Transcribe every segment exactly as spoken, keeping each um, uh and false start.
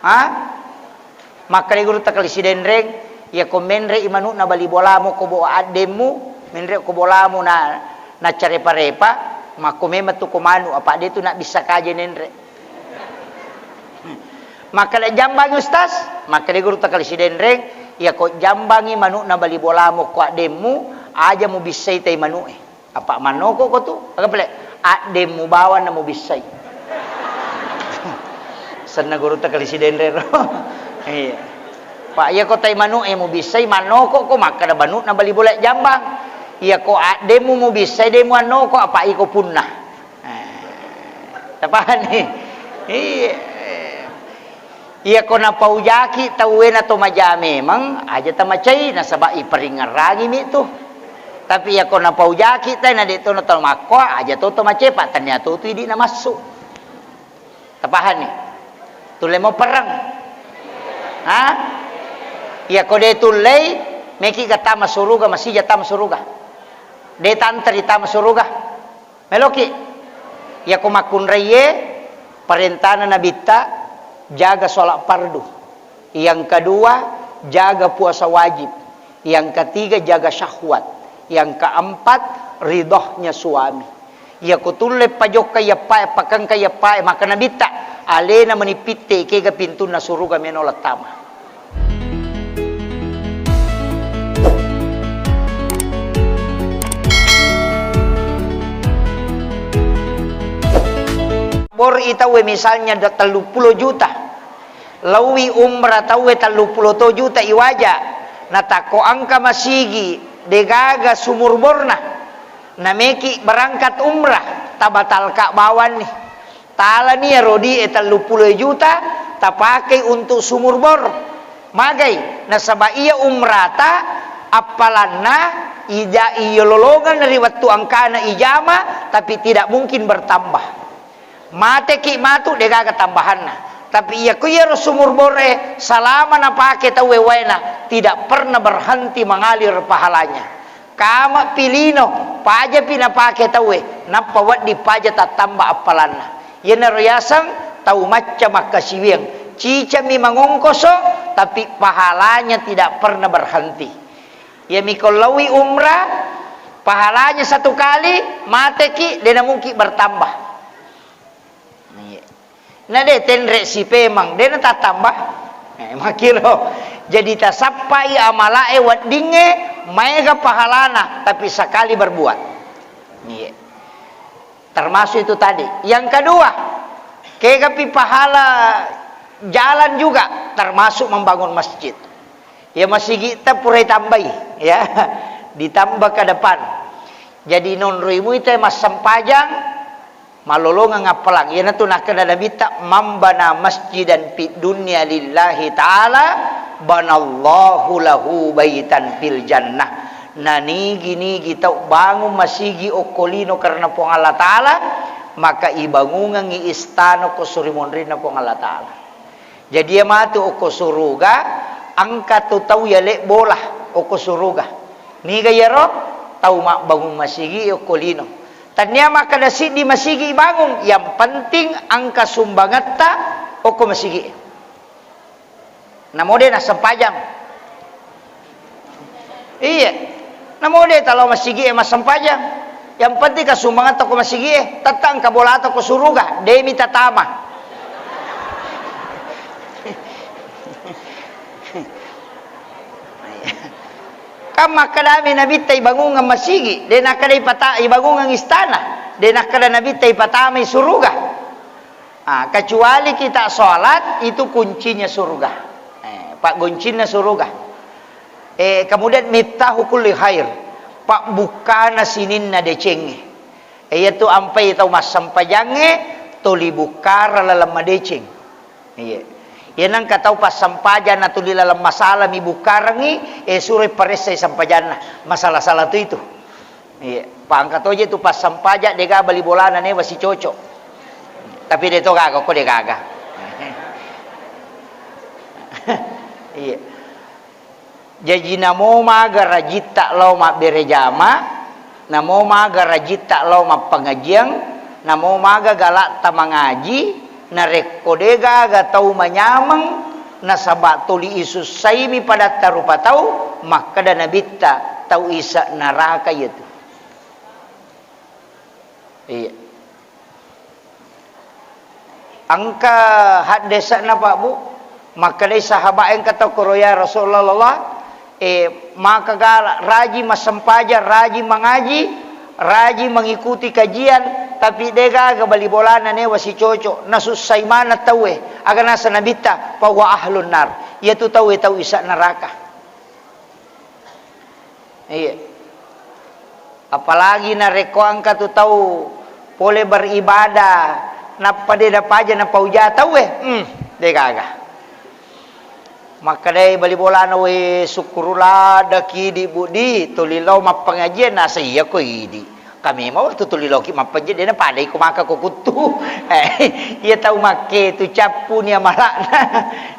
Ha? Makkeda gurutta Kali Sidenreng, iyako menre'i manu'na bali bolamu ko bo addemmu, menre' ko bolamu na, naccarepa-repa, makko memang tu ko manu, apa de' tu nabbissa kaje nenre'. Makkeda jambangi Ustaz, makkeda gurutta Kali Sidenreng, iyako jambangi manu'na bali bolamu ko addemmu, aja mubissai tai manu'e. Apa mannoko ko tu? Aga pale? Addemmu bawang na mubissai. Senna gurutta Kali Sidenreng ro. Iya. Pak, iyako tai manu'e mubissai mannoko ko makkeda manu'na bali bola jambang. Iyako addemmu mubissai de' muannoko, apa iko punna. Eh, tapahani? Iya. Iyako napaujaki tauwe na to maja memang, aja tamacai, nasaba iparingngerangimi tu. Tapi iyako napaujaki tai na de' to na to makkoa, aja to tamacai, pa' tania to tu idi' namassu. Tapahanni? Tulle mo perreng. Ha? Iyako de' tullei, meki ga tama suruga, masija tama suruga. De' tanteri tama suruga. Meloki. Iyako makkunraiye, parentana Nabitta, jaga sholat fardu. Yang kedua, jaga puasa wajib. Yang ketiga, jaga syahwat. Yang keempat, ridhonya suami. Iyako tulle pajokka iyappae, pakengka iyappae, maka Nabitta, alena meni pitte, kega pintunna suruga meno lattama. Bor i tauwe misalnya da-, telluppulo juta. Laowi umrah tauwe telluppulo to juta iwaja. Natakko engka masigi degaga sumur borna. Nameki berangkat umrah, tabatalka bawanni. Talani iyaro dui'e telluppulo juta, tapakei untuk sumur bor. Magai, nasaba iya umrata appalanna ija-, iyololongeng ri wettu engkana ijama, tapi tidak mungkin bertambah. Mateki matu, degaga tambahanna. Tapi iyako iyaro sumur bore salama napake tauwe waena, tidak pernah berhenti mengalir pahalanya. Kama pi lino, pajapi napake tauwe, nappa wedding paja tattamba appalanna. Iyanaro yaseng tau macca makkasiwiang, cicami mangongkoso, tapi pahalanya tidak pernah berhenti. Iyami ko laowi umrah, pahalanya satu kali, mateki, de' namungkin bertambah. Iya. Na de' tenre sipemang, de' natattamba. Eh, makkiro. Jadi tasappai amalae weddingnge maega pahalana, tapi sekali berbuat. Iya. Termasuk itu tadi. Yang kedua, kegapi pahala jalan juga, termasuk membangun masjid. Ya, masigitta purai tambai, ya. Ditambah ke depan. Jadi nonroi muita massempajang, Malolongeng appalang, iyanatu nakkeda Nabitta, "Man bana masjidan fid dunya lillahi ta'ala, banallahu lahu baitan fil jannah." Nanigi-nigi tau bangung masigi okko lino karena Puang Allah Ta'ala, maka ibangungengngi istana okko surimonrinna Puang Allah Ta'ala. Jadi, iya matu okko suruga, engka tu tau yalebbola okko suruga. Niga iyaro? Tau mabbangung masigi okko lino. Tania makkeda siddi masigi ibangung, yang penting engka sumbangetta okko masigi. Namo de nassempajang. Iya. Namo de talo masigi e massempajang. Yang penting kasumbangetta ko masigi e, tetta engka bolata ko suruga, demi tatama. Kan makkedami Nabitta ibangungeng masigi, de nakkeda ipata-, ibangungeng istana, de nakkeda Nabitta ipatamai suruga. Ah, kecuali kita sholat, itu kuncinya surga. Eh, paggoncinna suruga. Eh, kemudian miftahu kulli khair, pabbukkana sininna decengnge. Eh, iyatu ampai tau massempajangnge, toli bukkara laleng madeceng. Iya. Iya nengka tau passempajang natuli laleng masalah mi bukkarengngi, eh, suroi paressai sempajanna. Masalah-salah tu itu. Iya, pangka toje tu passampaja, dega bali bolana newa sicoco. Tapi de to gaga, ko de gaga. Iya. Jaji namo maga rajitta lao mabbere jama, namo maga rajitta lao mappangajiang, namo maga galakta mangaji, Narekko degaga tau manyameng, nasaba tuli isussaimi padatta rupa tau, makkeda Nabitta, tau isa neraka iyatu. Iya. Engka haddese'na, Pak, Bu, makkedai sahabat engka tau koro, "Ya Rasulullah, eh, maka gala, rajin massempajang, rajin mangaji, rajin mengikuti kajian, tapi degaga bali bolana newa sicoco, nasussai maneng tauwe." Aga naseng Nabitta, "Fahuwa ahlun nar." Iyatu tauwe tau isa neraka. Iya. Apalagi narekko engka tu tau pole beribadah, nappa de napaja napauja tauwe, hmm, de gaga. Makkedai bali bolana, "We, sukkuru ladaki idi, Budi, tuli lao mappangajian, nasa iya ko idi. Kami mau tu tuli laoki mappangajian, de napadai ko maka ko kuttu." Eh, iya tau makke tu cappu ni amalakna.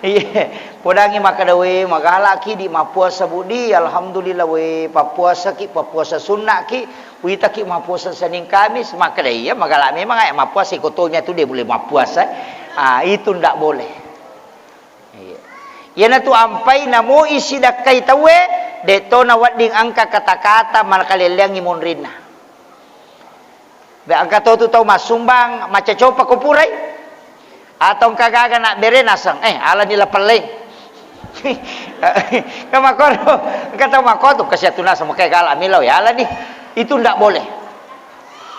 Iya. Podangngi makkeda, "We, magalaki di mappuasa, Budi. Alhamdulillah, we, pappuasaki, pappuasa sunnaki. Witaki mappuasa Senin Kamis." Makkeda, "Iya, magala memang, eh, mappuasa iko tonya tu de boleh mappuasa." Ah, itu ndak boleh. Iya. Iyanatu ampai namo isi dakkai tauwe, de to nawedding engka kata-kata manakalelleangngi monrinna. Be, engka to tu tau massumbang, macacopa ko purai. Atau engka gaga nabbere naseng, eh, alani lapelleng. Engka makkoro, engka tau makkotu, kasiatu naseng, makai gala milau, ya alani. Itu ndak boleh.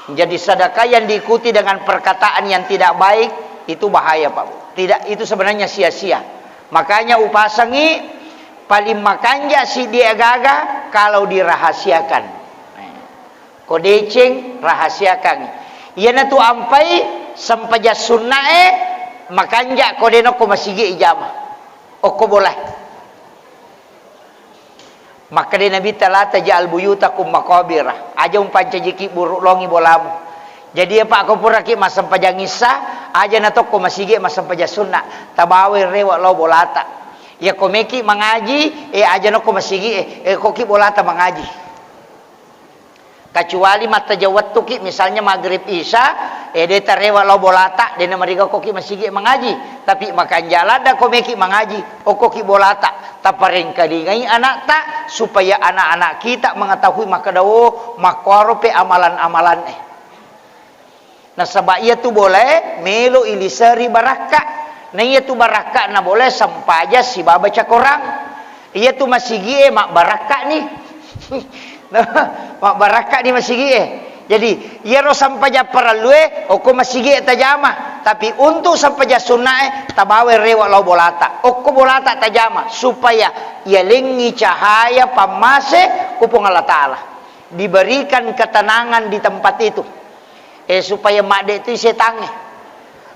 Jadi sedekah yang diikuti dengan perkataan yang tidak baik, itu bahaya, Pak. Tidak, itu sebenarnya sia-sia. Makanya upasangi paling makanja si dia gaga kalau dirahasiakan. Ko deceng, rahasiakan. Iyanatu ampai sempajang sunnae, makanja ko de nokko masigi ijama. Okko bola. Makkeda Nabitta, "La taj'al buyutakum maqabira." Aja umpancajiki buruk longi bolamu. Jadi, apa ko puraki massempajang issa, aja natokko masigi massempajang sunna. Tabawai rewe lao bolata. Iya ko meki mangaji, eh, aja nokko masigi, eh, eh, koki bolata mangaji. Kecuali mattajeng wettuki, misalnya maghrib isya, eh, de tarewe lao bolata, de namariga koki masigi mangaji. Tapi makanja ladda ko meki mangaji, okkoki bolata, taparengkalingai anakta, supaya anak-anak kita mengetahui makkeda, oh, makkuaro pe amalan-amalan, eh. Nasaba iyatu bolae melo iliseri barakka. Na iyatu barakka na bolae sempaja sibawa baca Korang. Iyatu masigie mabbarakka ni. Mabbarakka ni masigie. Jadi, iyaro sempaja parellue okko masigie tajama. Tapi untuk sempaja sunnae tabawa rewe lao bolata. Okko bolata tajama supaya ialengi cahaya pammase ku Puang Allah Taala. Diberikan ketenangan di tempat itu. Eh, supaya madde tu setangnge.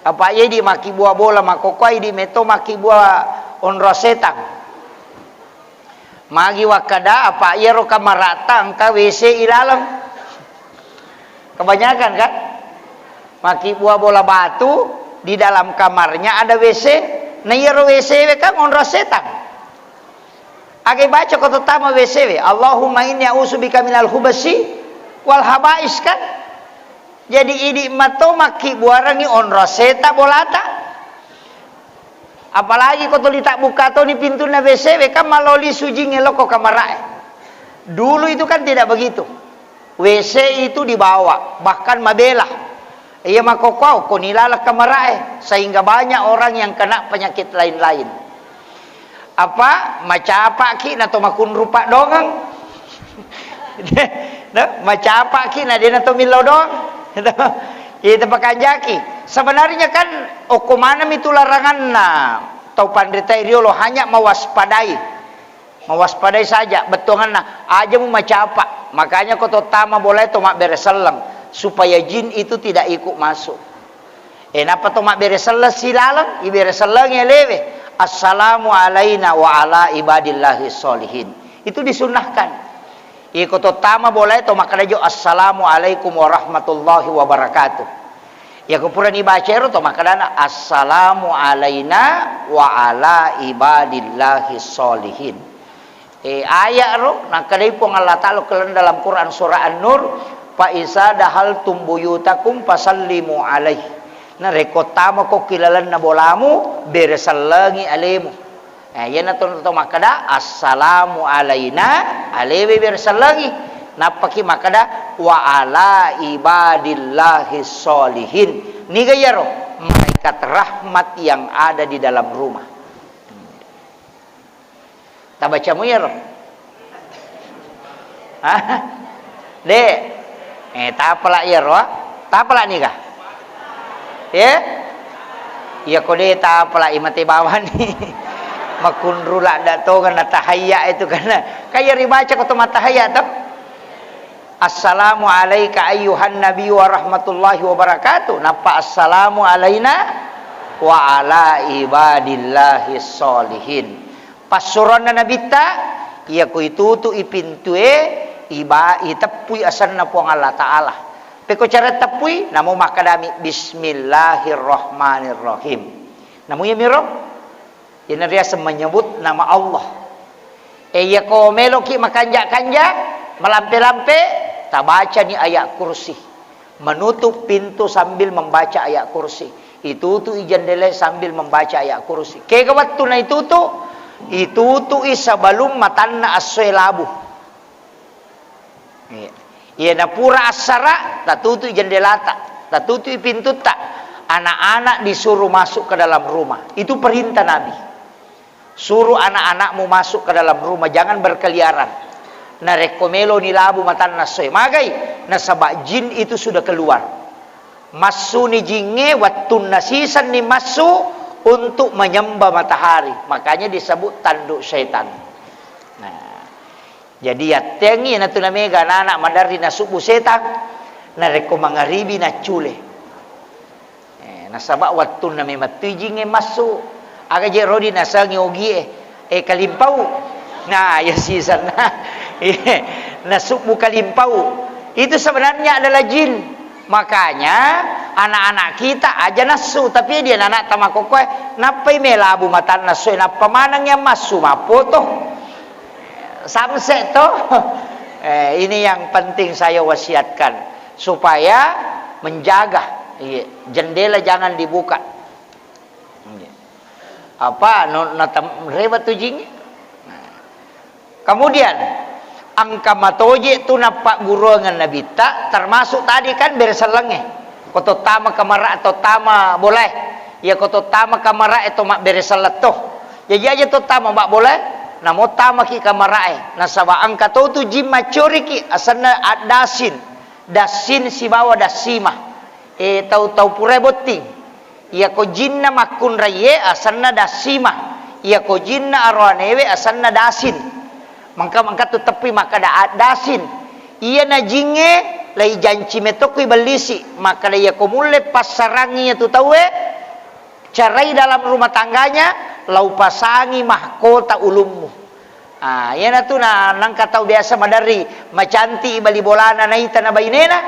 Apa iya idi makkibua bola makkokkoe, idi metto makkibua onro setang. Magi wakkada, apa iyaro kamarata engka W C ilaleng. Kebanyakan kan? Makkibua bola batu, di dalam kamarnya ada W C. Na iyaro W C we kan onro setang. Aga ibaca ko tottama W C we, "Allahumma inni a'udzubika minal khubasi wal habais," kan? Jadi idi matto makkibbuarengngi onro seta bolata. Apalagi ko tuli tabbuka toni pintunna W C we, kan maloli sujingnge lokko kamarae. Dulu itu kan tidak begitu. W C itu dibawa, bahkan mabela. Iya makkokkoe, ko ni laleng kamarae, sehingga banyak orang yang kena penyakit lain-lain. Apa, macapaki na to makunru paddongeng. Nah, macapaki na de na to millau doang. Itu pakanjaki. Sebenarnya kan okko maneng mi tu laranganna tau panritae riolo, hanya mewaspadai. Mewaspadai saja, bettuanganna, aja mu macapa. Makanya ko tottama bolae to mabbere selleng, supaya jin itu tidak ikut masuk. Eh, napa to mabbere selleng silaleng, ibere selleng ya lewe. "Assalamu alaina wa ala ibadillahi sholihin." Itu disunnahkan. Iko tottama bolae to makkeda jo, "Assalamu alaikum warahmatullahi wabarakatuh." Iyako purani baca ero to makkedana, "Assalamu alaina wa ala ibadillahi sholihin." Eh, ayat ro, nakkedai Puang Allah Ta'ala keleng dalam Quran surah An-Nur, "Fa iza dahaltum buyutakum fasallimu alaih." Narekko tamako ki lalenna bolamu, beresellengi alemu. Eh, iyana to, to makkeda, "Assalamu alaina," alewe beresellengi. Nappaki makkeda, "Wa ala ibadillahi sholihin." Niga iyaro? Malaikat rahmat yang ada di dalam rumah. Tabacamu iyaro? Hah? De'. Eh, tapala iyaro, ah? Tapala niga? Eh? Iya ko de' tapala, imate bawani. Makunru ladda' tongenna tahayya itu kan. Kaya ribaca ko to matahayya to? "Assalamu alaika ayyuhan nabi wa rahmatullahi wa barakatuh." Nappa, "Assalamu alaina wa ala ibadillahi sholihin." Passuroanna Nabitta, iya ko itutu'i pintue, iba-, iteppui asenna Puang Allah Ta'ala. Pekko cara teppui, namo makkedami, "Bismillahirrahmanirrahim." Namo iyamiro, iyana riaseng menyebut nama Allah. E, iya ko meloki makanja-kanja, malampe-lampe, tabacani ayat kursi. Menutup pintu sambil membaca ayat kursi. Itutu'i jendela sambil membaca ayat kursi. Kega wettu na itutu? Itutu'i sebelum matanna essoe labu. Iya. Iya napura assara, tatutu'i jendelata, tatutu'i pintutta. Anak-anak disuruh masuk ke dalam rumah. Itu perintah Nabi. Suruh anak-anakmu masuk ke dalam rumah, jangan berkeliaran. Narekko meloni labu matanna essoe, magai, nasaba jin itu sudah keluar. Massuni jingnge wettunna sisenni massu untuk menyembah matahari. Makanya disebut tanduk setan. Nah, jadi yattengngi natu namega anak-anak maderri nasubbu setang, narekko mangaribi naccule. Eh, nasaba wettunna memettui jingnge massu. Aga je rodi nasengi ogie, eh, kalimpau. Nah, ya sisenna. Iya, nasubbu kalimpau. Itu sebenarnya adalah jin. Makanya anak-anak kita aja nassu, tapi dia anak tamakokkoe, nappai melabu matanna essoe, nappa maneng yang massu mappoto. Samse to. Eh, ini yang penting saya wasiatkan supaya menjaga. Iya, jendela jangan dibuka. Iya. Apa, no, natam-, rewat tu jingnge? Nah. Kemudian, engka matoje tu nappagguruangeng Nabitta, termasuk tadi kan beresellengnge. Ko tottama kamara, tottama bolae. Iya, ko tottama kamara e to mabbere selleng to. Jaji aja tottama mabbolae, namo tamaki kamara e. Nasaba engka to tu jin maccoriki, asenna addasin. Dassin sibawa dassima. E, tau-tau purae botting. Iyako jinna makkunraié asenna Dassima, iyako jinna aroanéwé asenna Dasin. Mengka-, mengka tu teppi makkeda, "A, Dasin, iyana jingngé laijanci metokko ibellisi, makkeda, iyako mulle passarangngi iyatu tauwé, cerai dalam rumah tangganya, laupasangi mahkota ulummu." Ah, iyanatu na, nengka tau biasa maderri, macanti'i bali bolana naita na bainena.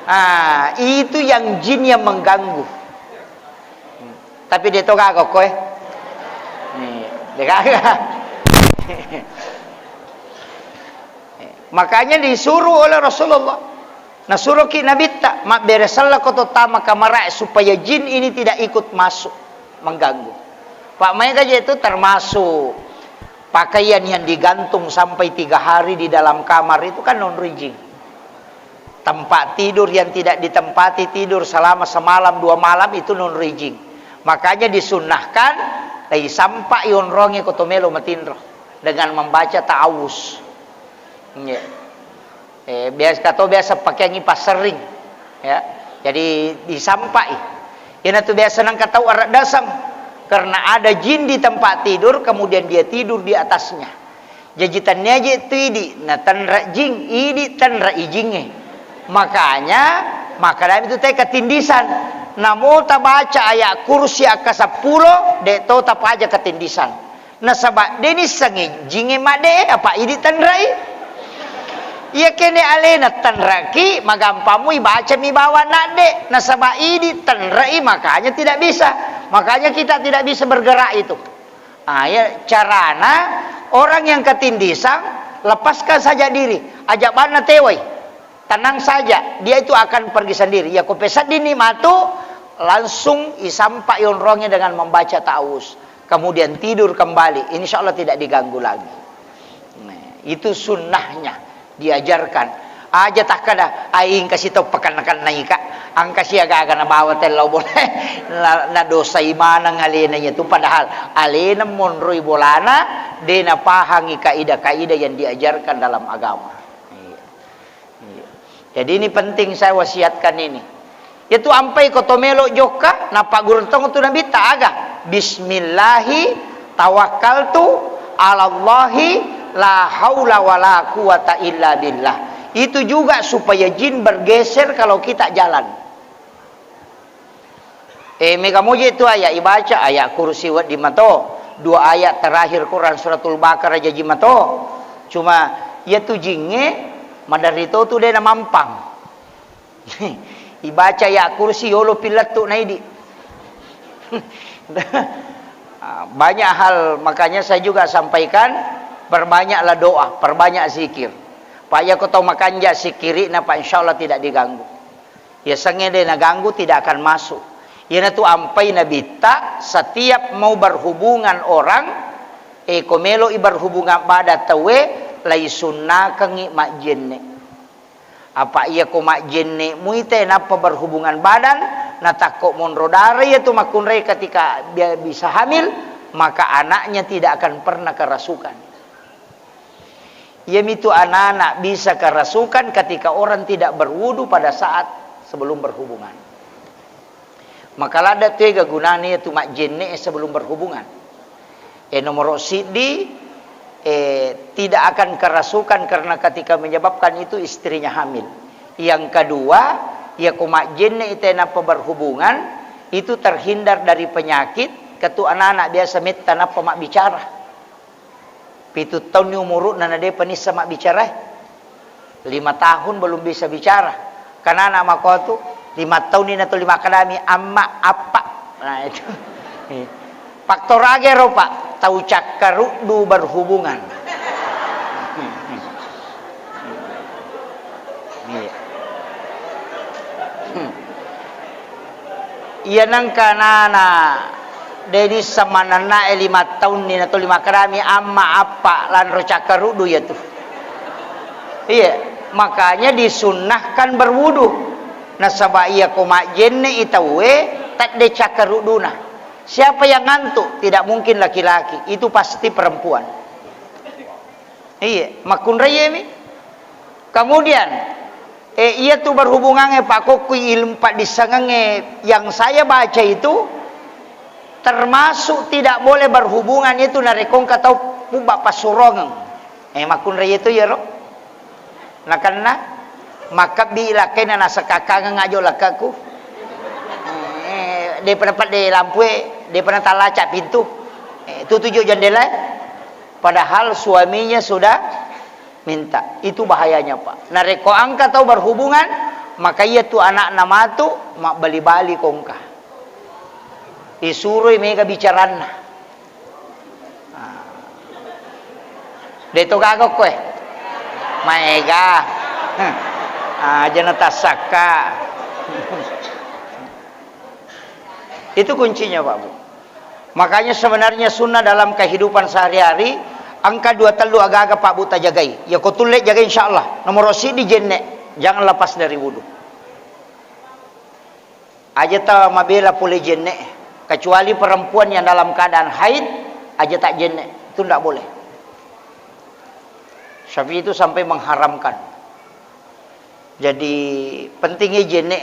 Ah, itu yang jin yang mengganggu. Hmm. Tapi de to gaga ko, eh. Nih, de gaga. Makanya disuruh oleh Rasulullah. Nasuroki Nabitta, mabbere sellako tottama kamarae supaya jin ini tidak ikut masuk, mengganggu. Pak, maega je itu termasuk pakaian yang digantung sampai tiga hari di dalam kamar itu kan nonroi jin. Tempat tidur yang tidak ditempati tidur selama semalam dua malam itu nonroi jin. Makanya disunnahkan, eh, sampai onrongi koto melo matinro dengan membaca ta'awuz. Nggih. Eh, biasa, kato biasa pakeangngi passerring, ya. Jadi disampai. Iyanatu biasa nengka tau areddaseng, karena ada jin di tempat tidur, kemudian dia tidur di atasnya. Jaji tennia je tu idi, na tenre jing, idi tenre ijingnge. Makanya, makanya itu teh ketindisan. Namo tabaca ayat kursi akka seppulo, de to tapaja ketindisan. Nasaba de nissengngi jingnge madde, apa idi tenrei. Iya kene alena tenreki, magampammu ibacami bawang nadde. Nasaba idi tenrei, makanya tidak bisa. Makanya kita tidak bisa bergerak itu. Ah, ya, carana orang yang ketindisan, lepaskan saja diri. Aja banna tewai. Tenang saja, dia itu akan pergi sendiri. Iya ko peseddinni matu, Langsung isampa yonrongnya dengan membaca ta'awuz. Kemudian tidur kembali, insya Allah tidak diganggu lagi. Nah, itu sunnahnya, diajarkan. Aja takkada, "Ai, engka si tau pakenna-kennaika, engka si aga-aga nabawa tellau bola." Na, nadosai maneng alena iya tu, padahal alena monroi bolana, de napahangi kaidah-kaidah yang diajarkan dalam agama. Iya. Iya. Jadi ini penting saya wasiatkan ini. Itu ampai ko to melo jokka, napagguru tong tu Nabitta aga? "Bismillahi tawakkaltu alallahi la haula wala quwata illa billah." Itu juga supaya jin bergeser kalau kita jalan. Eh, mega moje tu ayat ibaca, ayat kursi wedding mato. Dua ayat terakhir Quran Suratul Baqarah jaji mato. Cuma iya tu jinge maderri to tu de namampang. Ibaca ayat kursi yolo pilettu naidi. Banyak hal, makanya saya juga sampaikan, perbanyaklah doa, perbanyak zikir. Pak, ya ko tau makanja sikiri na Pak, insya Allah tidak diganggu. Yasengnge de naganggu, tidak akan masuk. Iyanatu ampai Nabitta, setiap mau berhubungan orang, eh, ko meloi berhubungan badan tauwe, laisunnakeng majjenne. Apa iya ko majjenne muite nappa berhubungan badan, natakko monro dara iya tu makkunrai ketika dia bisa hamil, maka anaknya tidak akan pernah kerasukan. Iyamitu anak-anak bisa kerasukan ketika orang tidak berwudu pada saat sebelum berhubungan. Maka ladda tu ega gunana iyatu majjenne sebelum berhubungan. Eh, nomor siddi, eh, tidak akan kerasukan karena ketika menyebabkan itu istrinya hamil. Yang kedua, iya ko majjenne ite nappa berhubungan, itu terhindar dari penyakit, ketu anak-anak biasa metta nappa mabbicara. Pitu taunni umuru'na na depa nissa mabbicara. Lima tahun belum bisa bicara. Kanana makotu, lima taunni nato lima kadami, "Amma, appa." Nah, itu. Faktor aga ero, Pak? Tau cakkaruddu berhubungan. Iya. Hmm. Iya nengka nana de nisseng manennae lima taunni nato lima kadami, amma, appa, lanro cakkaruddu iya tu. Iya, makanya disunnahkan berwudu. Nasaba iya ko majjenne i tauwe, tadde cakkarudduna. Siapa yang ngantuk? Tidak mungkin laki-laki, itu pasti perempuan. Iya, makkunraiemi. Kemudian, eh, iya tu berhubungangnge pakokkui ilmu paddissengengnge yang saya baca itu termasuk tidak boleh berhubungan itu narekko engka tau pubba passurongeng. Eh, makkunrai itu iyaro. Nakenna, makkebbi lakkainna nasekakkangeng ajo lakkaku. Eh, depa napadde lampue, depa natalaca pintu. Eh, tutujo jendela. Padahal suaminya sudah minta. Itu bahayanya, Pak. Narekko engka tau berhubungan, maka iya tu anakna matu, mabbali-bali ko engka. Isuroi mega bicaranna. Ah. De to gaga koe. Maega. Ah, aja natassakka. Itu kuncinya, Pak Bu. Makanya sebenarnya sunnah dalam kehidupan sehari-hari, engka dua tellu agaga, Pak Bu, tajagai. Ya ko tulle jagai, insya Allah. Nomor siddi jenne, jangan lepas dari wudu. Aja ta mabela pole jenne, kecuali perempuan yang dalam keadaan haid, aja tak jenne. Itu ndak boleh. Syafi'i itu sampai mengharamkan. Jadi, pentingnya jenne.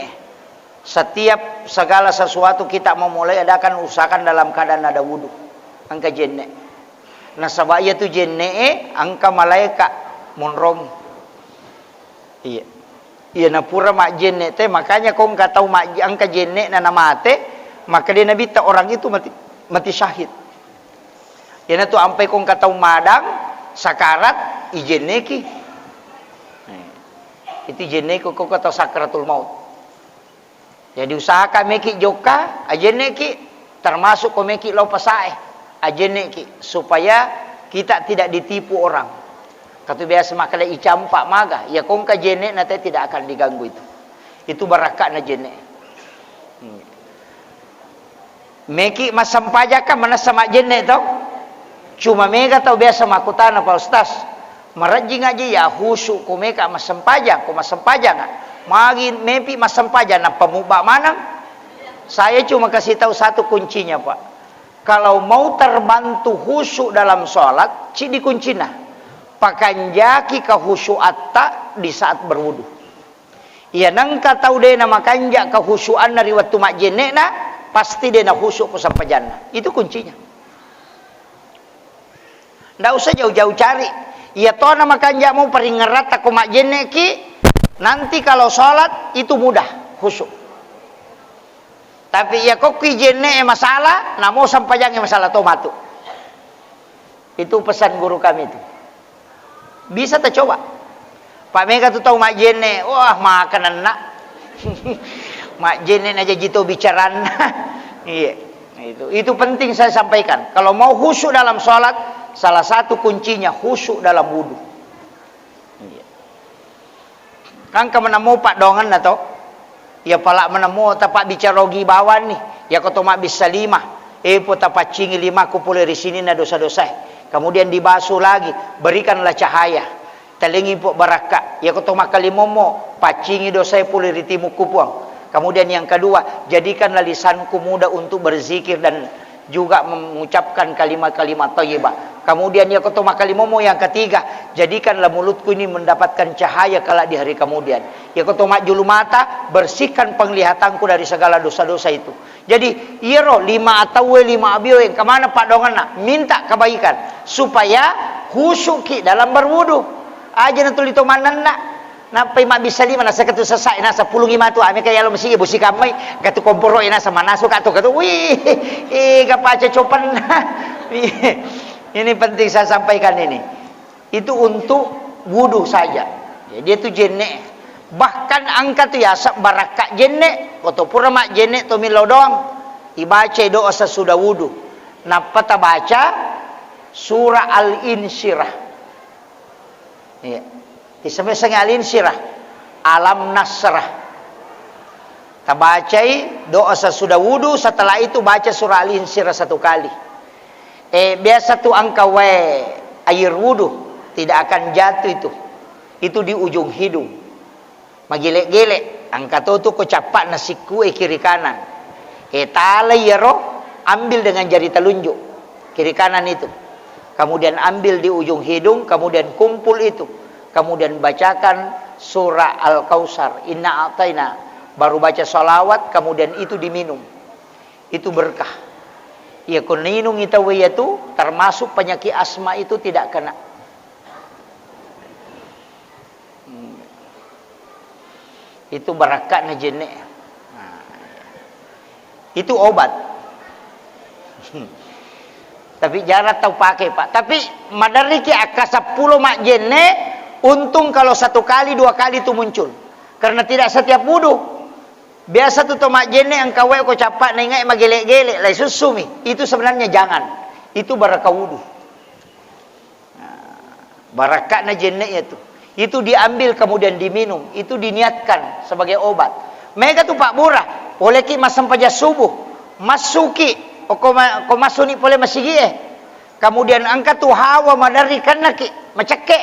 Setiap segala sesuatu kita memulai, adakan usahakan dalam keadaan ada wudu. Engka jenne. Nasaba iya tu jenne e, engka malaika monrong. Iya. Iya, napura majjenne te, makanya ko engka tau majje-, engka jenne na namate, maka dia Nabitta orang itu mati, mati syahid. Iyanatu ampai ko engka tau madang, sakarat, ijenneki. Itu jenneki ko, ko tau sakratul maut. Jadi usahakan meki jokka, ajenneki, termasuk ko meki lao pasae, ajenneki, supaya kita tidak ditipu orang. Katu biasa makkeda icampak maga, ya ko engka jenne na te tidak akan diganggu itu. Itu barakka'na jenne. Hmm. Meki massempajang kan manessa majjenne to? Cuma mega tau biasa makkutana, "Pak Ustaz, marejjing aja ya khusyuk ko meka massempajang, ko massempajang, ah. Magi mepi massempajang, nappa mubba maneng?" Saya cuma kasih tahu satu kuncinya, Pak. Kalau mau terbantu khusyuk dalam sholat, cidi kuncina. Pakanjaki kekhusyuatta di saat berwudu. Iya, nengka tau de namakanja kekhusyuanna ri wettu majjenne'na, pasti de nakhusyuk ko sempajanna. Itu kuncinya. Ndak usah jauh-jauh cari. Iya tona makanja mau paringeratta ko majjenne'ki, nanti kalau sholat itu mudah khusyuk. Tapi iya kokki jenne'e masalah, namo sempajangnge masalah to matu. Itu pesan guru kami itu. Bisa tercoba. Pak mega tu tau majjenne, wah, makananna. Majjenne na jaji to bicaranna. Iya. Itu, itu penting saya sampaikan. Kalau mau khusyuk dalam sholat, salah satu kuncinya khusyuk dalam wudu. Iya. Kan kemenamo paddoangenna to. Ya pala menamo tapabbicara ogi bawang ni. Ya ko to mabbissa lima. Eh, po tapaccingi limaku pole ri sininna dosa-dosae. Kemudian dibasuh lagi, berikanlah cahaya. Talengi po barakka. Ya ko to makkalimommo, paccingi dosae pole ri timukku, Puang. Kemudian yang kedua, jadikanlah lisanku mudah untuk berzikir dan juga mengucapkan kalimat-kalimat thayyibah. Kemudian ya ko to makkalimommo yang ketiga, jadikanlah mulutku ini mendapatkan cahaya kelak di hari kemudian. Ya ko to majjulu mata, bersihkan penglihatanku dari segala dosa-dosa itu. Jadi, iyaro lima atauwe, lima abioe, engka maneng paddoangenna, minta kebaikan supaya khusyukki dalam berwudu. Aja natuli to mannenna. Nappai mabbissa lima, nasakatu sesai, nasa pulungi matu, ame ka yalo masigi bosi kammai, katu komporo, nasa manasu ka tu, katu, wih, eh, gapaca copenna. Ini penting saya sampaikan ini. Itu untuk wudu saja. Jadi itu jenne. Bahkan engka tu yaseng barakka jenne, ko to pura majjenne to millau doang, ibacai doa sesudah wudu. Nappa tabaca surah Al-Insyirah. Iya. Disebut seng Al-Insyirah. Alam Nasrah. Tabacai doa sesudah wudu, setelah itu baca surah Al-Insyirah satu kali. Eh, biasa tu engka wae air wudu, tidak akan jatuh itu. Itu di ujung hidung. Magele-gele, engka to tu ko cappa'na sikkue kiri kanan. Eh, tala iyaro, ambil dengan jari telunjuk, kiri kanan itu. Kemudian ambil di ujung hidung, kemudian kumpul itu. Kemudian bacakan surah Al-Kautsar, Inna A'taina. Baru baca salawat, kemudian itu diminum. Itu berkah. Iya, ko ninung ita waya tu, termasuk penyakit asma itu tidak kena. Hmm. Itu barakka'na jenne. Nah, itu obat. Tapi jarang tau pakai, Pak. Tapi maderriki akka seppulo majjenne, untung kalau satu kali, dua kali itu muncul. Karena tidak setiap wudu. Biasa tu to majjenne engka wae ko cappa naingai magele-gele, lai sussumi. Itu sebenarnya jangan. Itu baraka wudu. Nah, barakka'na jenne itu. Itu diambil kemudian diminum, itu diniatkan sebagai obat. Mega tu pabbura, poleki massempajang subuh, massuki, ko ma-, ko massuni pole masigie. Kemudian engka tu hawa maderri kennaki, macekke,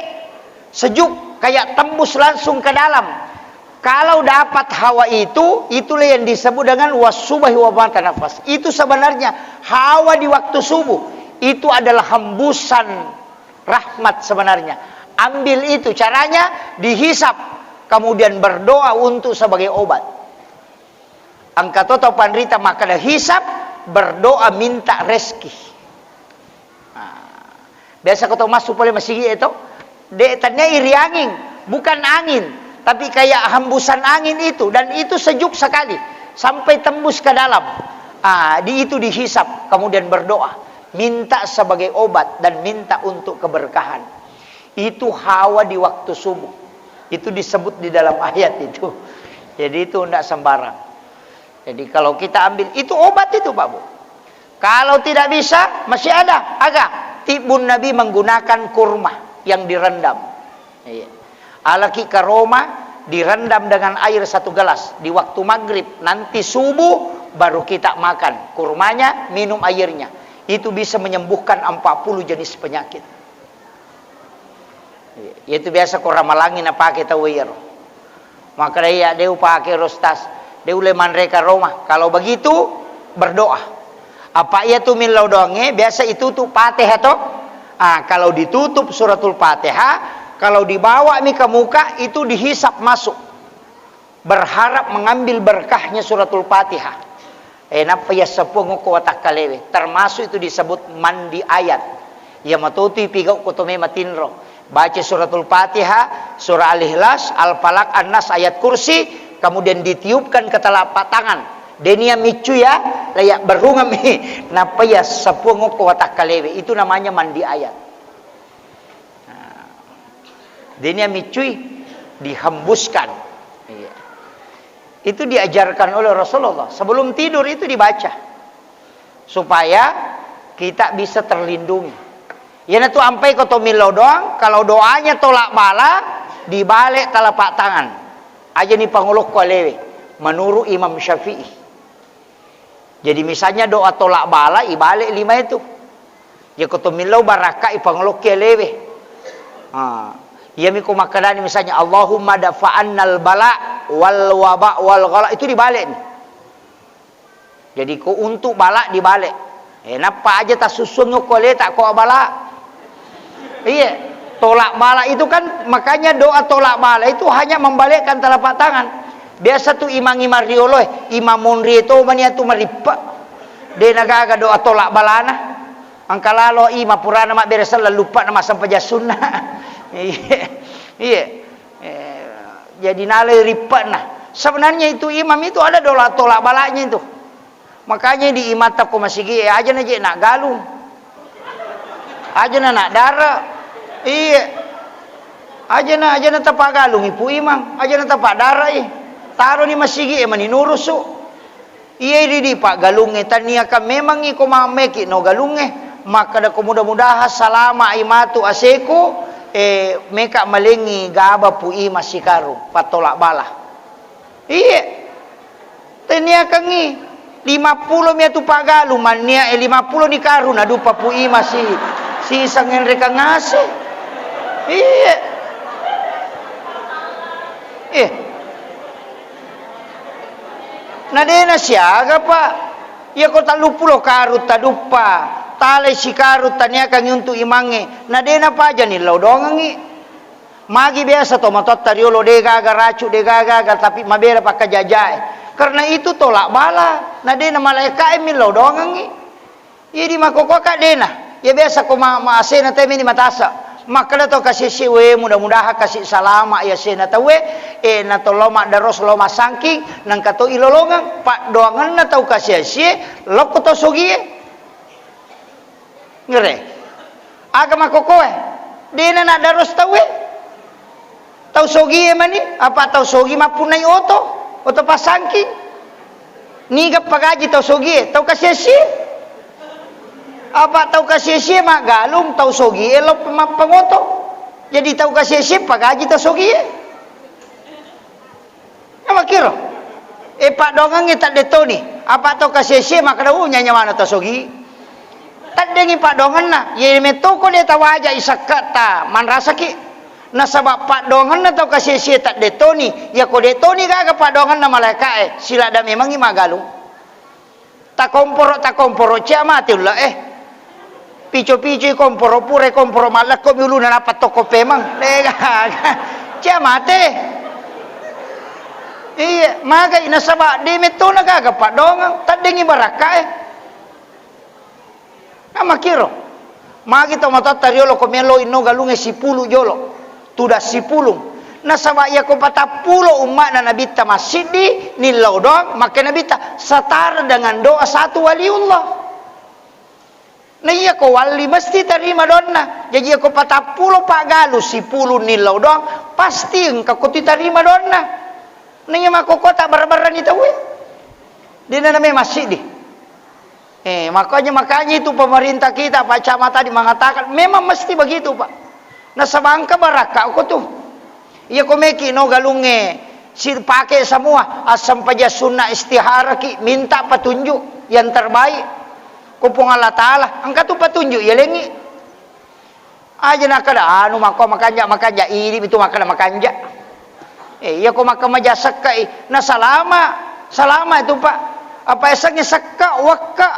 sejuk, kayak tembus langsung ke dalam. Kalau dapat hawa itu, itulah yang disebut dengan wasubhi wa ma tanafas. Itu sebenarnya hawa di waktu subuh. Itu adalah hembusan rahmat sebenarnya. Ambil itu, caranya dihisap, kemudian berdoa untuk sebagai obat. Engka to tau panrita makkeda hisap, berdoa minta rezeki. Nah, biasa ko tau massu pole masigi e to, de' tania iri angin, bukan angin, tapi kayak hembusan angin itu, dan itu sejuk sekali sampai tembus ke dalam. Ah, di itu dihisap, kemudian berdoa, minta sebagai obat dan minta untuk keberkahan. Itu hawa di waktu subuh. Itu disebut di dalam ayat itu. Jadi itu ndak sembarang. Jadi kalau kita ambil, itu obat itu, Pak Bu. Kalau tidak bisa, masih ada. Aga? Tibbun Nabi menggunakan kurma yang direndam. Iya. Alaki karoma direndam dengan air satu gelas. Di waktu maghrib, nanti subuh Baru kita makan kurmanya, minum airnya. Itu bisa menyembuhkan empat puluh jenis penyakit. Itu biasa ko ramalangi napake tau iyaro. Maka iya, de upake ro, Ustaz. De ulle manre ka Roma. Kalau begitu, berdoa. Apa iya tu millau doangnge, biasa itu tu Fatihah to. Ah, kalau ditutup suratul Fatihah, kalau dibawa mi ke muka, itu dihisap masuk. Berharap mengambil berkahnya suratul Fatihah. Eh, nappa iya seppuang okko watakkalewe. Termasuk itu disebut mandi ayat. Iya matotu ipigau ko tome matinro. Baca suratul Fatihah, surah Al-Ikhlas, Al-Falaq, An-Nas, Ayat Kursi, kemudian ditiupkan ke telapak tangan. Denia miccu ya, layak berungam. Nappa iya seppuang okko watakkalewe. Itu namanya mandi ayat. Nah, denia miccui, dihembuskan. Iya. Itu diajarkan oleh Rasulullah. Sebelum tidur itu dibaca. Supaya kita bisa terlindungi. Iyanatu ampai ko to millau doang, kalau doanya tolak bala, dibalik telapak tangan. Aja ni pangolokko alewe. Menurut Imam Syafi'i. Jadi misalnya doa tolak bala, ibalik lima itu. Iya ko to millau barakka, ipangolokki alewe. Ah, iya mi ko makkedani misalnya, "Allahumma dafa'annal bala wal waba wal ghala," itu dibalik ni. Jadi ko untuk bala dibalik. Eh, nappa aja tasussuang ko aleta ko bala. Iya, tolak bala itu kan, makanya doa tolak bala itu hanya membalikkan telapak tangan. Biasa tu imang-imang rioloe, imang monri to mani atu marippe. De nagaga doa tolak balana. Engka lalo imang purana mabbere selleng luppa na massempajang sunna. Iya. Iya. Eh, jadi nalai rippe'na. Sebenarnya itu imam itu ada doa tolak balanya itu. Makanya di imata ko masigi, eh, aja na je nak galung. Aja na nak dara. Iya. Aja na, aja na tapagalung ipu imang. Aja na tapadara i. Taro ni masigi, eh, mani nurusu. Iya idi di paggalungnge, taniakan memang iko mammeki no galungnge. Makkeda ko mudah-mudahan salama i matu aseku, eh, meka malengi gaba pu imang sikarung, patolak bala. Iye. Teniakangngi lima pulo mi atu paggalung, mannia e lima pulo ni karung, nadupa pu imang si, si sangenrekang ase. Iye. Eh. Na dena siaga, Pak. Iya ko telluppulo karung taduppa, talai sikarung taniakangngi untuk imangnge. Na dena paja ni lao dongengngi. Magi biasa to matoatta riolo, de gaga racu, de gaga, tapi mabela pakkajajae. Karena itu tolak bala, na de na malaeka'e millau dongengngi. Idi makkokkoka dena. Iya biasa ko ma, ma asena temi ni matasa. Makkeda to kasisi, we, mudah-mudahan kasi salama iya asena tauwe, eh, na to lao maddaros, lao massangking, nangka to ilolongeng, paddoangenna tau kasiasie, lokko tau sogie. Ngere. Aga makkokkoe? Dena naddaros tauwe. Tau sogie mani, apa tau sogi mappunnai oto, oto passangking. Niga pagaji tau sogie? Tau kasiesie. Apa tau kasiesie maggalung, tau sogie lo mappangoto. Jadi tau kasiesie pagaji tau sogie. Namakiro. E, paddoangengngi tadde toni. Apa tau kasiesie makkeda, "Uh, nyanyawana tau sogi." Taddengngi paddoangenna. Ye metoko de tawaja isakkata manrasaki. Nasaba paddoangenna tau kasiesie tadde toni. Yako de toni gaga paddoangenna malaeka'e, siladda memangngi magalung. Takomporo, takomporo, cia mate ulla, eh. Pico-pico i komporo, pura i komporo, mallekko mi uluna nappa tokko pemeng. Dega. Cia mate. Iya, magai nasaba de mettona gaga paddoangeng, taddengngi barakka, eh. Namakiro. Magi to matoatta riolo ko melo inno galungnge sipulu jolo. Tudang sipulung. Nasaba iyako patappulo umma'na Nabitta massiddi, nillau doang, makke Nabitta, setara dengan doa satu waliullah. Na iyako walli mesti tarima doanna. Jaji iyako patappulo paggalung sipulung nillau doang, pasti engka ko titarima doanna. Na iya makkokota barra-barrani tauwe. Dena name massiddi. Eh, makanya, makanya itu pemerintah kita, Pak Camat tadi mengatakan, memang mesti begitu, Pak. Nasaba engka barakka ko tu. Iya ko meki no galungnge, Sipake semua, assempajang sunna, istiharaki, minta petunjuk yang terbaik. Ko Puang Allah Ta'ala, engka tu petunjuk, yalengngi. Aja nakkeda, anu, makko makanja, makanja, idi itu makkeda makanja. Eh, iya ko makkeda maja sekka i, na salama, salama itu, Pak. Apa esengnge sekka, wekka,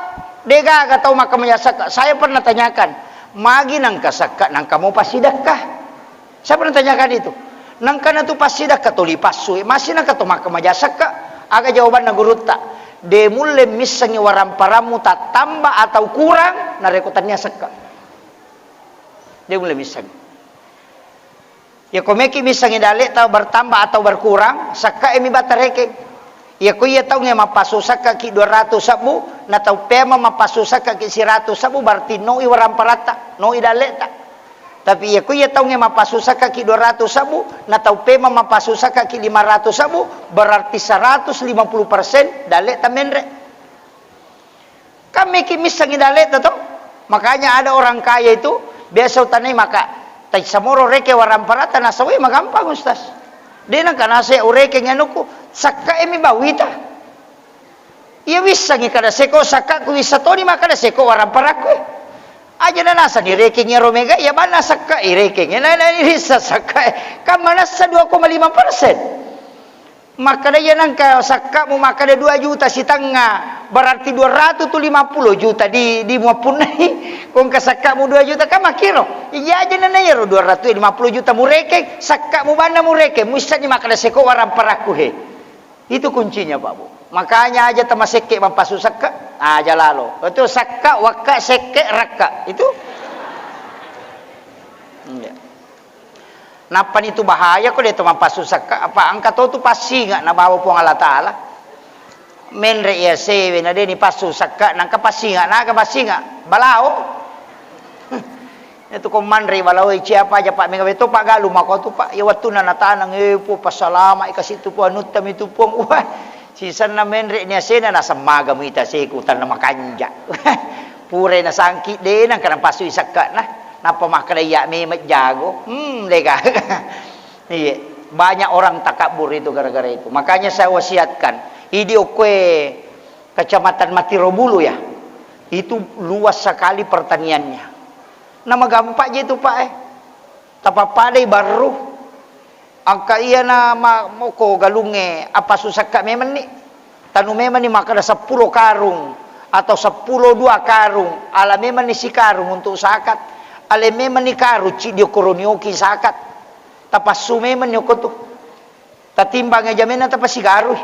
degaga tau makkeda maja sekka. Saya pernah tanyakan, magi nangka sekka, nangka mau passidekka? Saya pernah tanyakan itu. Nangkana tu passidekka tuli passui, masih nangka to makkeda maja sekka. Aga jawabanna gurutta? De mulle missengi waramparammu tattamba atau kurang, narekko tania sekka. De mulle missengi. Ya ko meki missengi dalle'ta bertambah atau berkurang, sekka e mi bata rekeng. Iya, ko iya taungnge mappasu sekkaki dua ratus sebbu, na tau pema mappasu sekkaki seratus sebbu, berarti noi waramparatta, noi dalle'ta. Tapi iya, ko iya taungnge mappasu sekkaki dua ratus sebbu, na tau pema mappasu sekkaki lima ratus sebbu, berarti seratus lima puluh persen dalle'ta menre. Kan meki missengi dalle'ta to. Makanya ada orang kaya itu, biasa utanai maka, tai samoro reke waramparatta, nasawai magampang, Ustaz. De nangka nase urekeng anukku, sakka e mi bawita. Iya wissengi kada seko sakkaku, wissa toni makkada seko waramparakku. Aja nanasani rekeng iyaro mega, iya banna sakka i rekeng. Iya nana wissa sakka e. Kan manassa dua koma lima persen. Makkeda, iya nengka sakkamu makkeda dua juta sitengnga, berarti dua ratus lima puluh juta di, di muappunnai. Ko engka sakkamu dua juta, kan makkiro. Iya aja nana iyaro dua ratus lima puluh juta murekeng, sakkamu banna murekeng, muissenni makkeda seko waramparakku he. Itu kuncinya, Pak Bu. Makanya aja tamasekke mappasu sakka, aja lalo. Itu sakka, wakka, sekke, rakka. Itu. Iya. Nappani tu bahaya ko de to mappasu sakka, apa engka to tu passinga nabawa Puang Allah Ta'ala. Menre iya sewe na de ni passu sakka, nangka passinga, naga passinga, balao. Itu ko manre balao, cia apa aja, Pak, mega beto, Pak, galu mako tu, Pak, iya wettunna nataneng, eh, pu, passalama i kasi tu, Puang, anutta mi tu, Puang. Wah, sisenna menre ni asena, naseng maga muita seku, tanna makanja. Pura nasangki, de nangka napasui sakka na. Nappa makkeda, "Iya memeng jago." Hmm, dega. Iya, banyak orang takabur itu gara-gara itu. Makanya saya wasiatkan, idi okkoe Kecamatan Matirobulu ya, itu luas sekali pertaniannya. Nama gampang je itu, Pak, eh. Tapappadai barru. Engka iyana ma-, moko galungnge, appasu sakka memenni. Tanu memenni makkeda seppulo karung atau seppulo dua karung, ala memenni sikarung untuk sakat. Ale memenni karung ciddi okko ronioki sakat. Tapassu memenni okko tu. Tatimbang jamenna tapasigarui.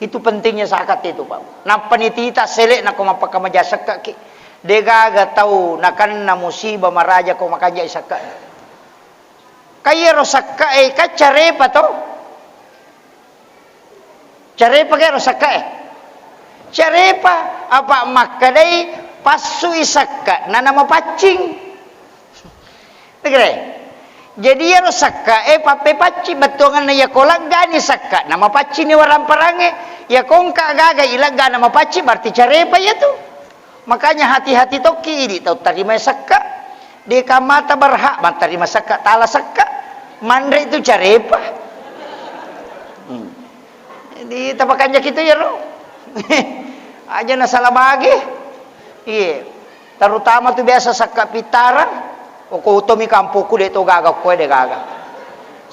Itu pentingnya sakat itu, Pak. Nappani tita sele nako mappakamaja sekkaki. Degaga tau nakenna musibah maraja ko makanjai sekka. Kaiyaro sekka e, kan carepa to? Carepa kaiyaro sekka e? Carepa, apa makkedai passui sekka, nana mapaccing. Tegere? Jadi iyaro sekka e pappepaccing bettuanganna, iyako leggani sekka, namapaccing ni waramparangnge. Iyako engka gaga ilegga namapaccing, berarti carepa iyatu. Makanya hati-hati tokki idi tau tarimai sekka. De kamata berhak mattarima sekka, tala sekka. Manre itu carepa. Hmm. Jadi tapakanjaki tu iyaro. Aja nasala bage. Iye. Terutama tu biasa sekka pittara. Oko utomi kampokku de to gaga, koe de gaga.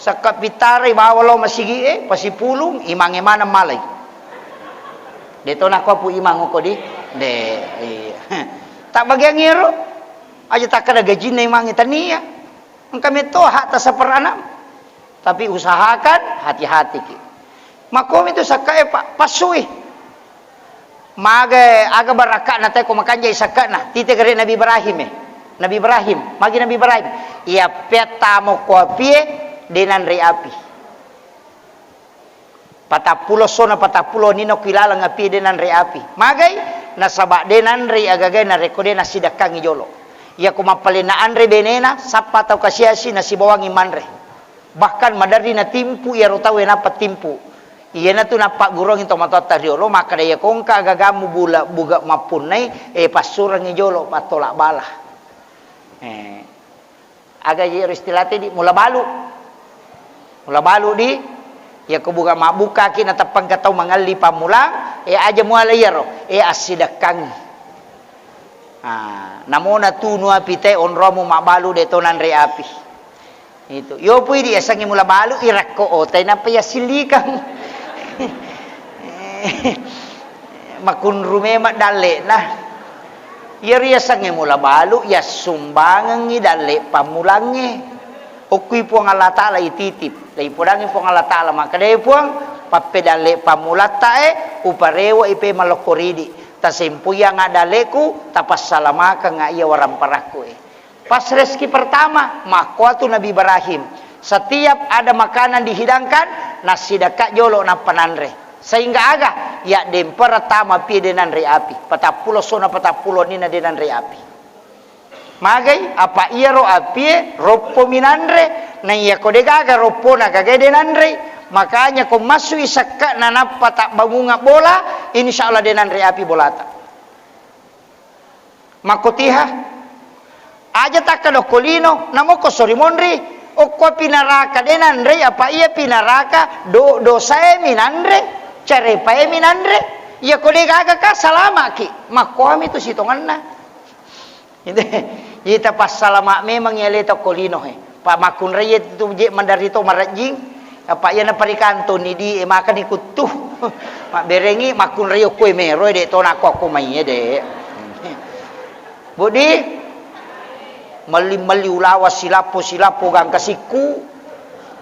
Sekka pittara ibawa lao masigi e, pasipulung, imangnge maneng malai. De to nakko pu imang oko di. De, iya. Tak bagian iyaro. Aja takkeda gajinna imangnge, tania. Engka metto hakta seperanam. Tapi usahakan hati-hati ki. Makkomi tu sekka e, Pak, passui. Maga aga barakka'na te ko makanjai sekka'na. Tite gare Nabi Ibrahim e. Nabi Ibrahim, magi Nabi Ibrahim? Iya peattamo ko apie, de nanre api. Patappulo sona patappulo nino ku ilaleng api, de nanre api. Magai? Nasaba de nanre agagai narekko de nassidekkangi jolo. Iyako mappalena anre benena, sappa tau kasiasi nasibawangi manre. Bahkan maderri natimpu iyaro tauwe nappa timpu. Iyanatu nappagguruangi tomatoatta riolo, makkeda, iyako engka agagammu bula-, buga mappunnai, e, passurengngi jolo, pattola bala. Eh, aga iyaro istilah tadi, mula balu. Mula balu di, iya ko buka mabbukkaki nateppangka tau mangelli pammulang, e aja muala iyaro, e assidekkangngi. Ah, namo natunu api te onromu mabbalu de to nanre api. Itu. Yo pui di yasengnge mula balu irakko otai nappa yasillikang. Makunru memang dalle'na. Iyaro yasengnge mula balu, yassumbangengngi dalle pammulangnge. Okkui Puang Allah Ta'ala ititip, laipodangngi Puang Allah Ta'ala, makkedai Puang, pappedalle pammulattae, uparewe'i pe malokko ridi, tasempoiyangnga dalleku, tapassalamakeng iya waramparakku e. Pas rezeki pertama, makkuatu Nabi Ibrahim. Setiap ada makanan dihidangkan, nassidekka jolo nappa nanre. Sehingga aga? Yaddempera tama pie de nanre api. Patappulo sona patappulo nina de nanre api. Magai? Apa iyaro apie roppo minanre. Na iyako degaga roppona gagai de nanrei. Makanya ko massui sekka nanappa tabbangunga bola, insya Allah de nanre api bolata. Makkotiha, aja takka dokko lino, namoko sori monri, okko pinaraka de nanrei, apa iya pinaraka do, dosae minanre, carepae minanre, iya ko de gaga ka salamaki, makkoami tu sitongenna. Ita passalama memang iya le tokko lino he. Pa makkunrai tu je maderri to marejjing, apa iya naparikantoni di e makani kuttu. Mabberengi makkunrai okko e mero e de to nakko akko mai e de. Budi, melli-melli ulawa silappo-silappo gangka sikku,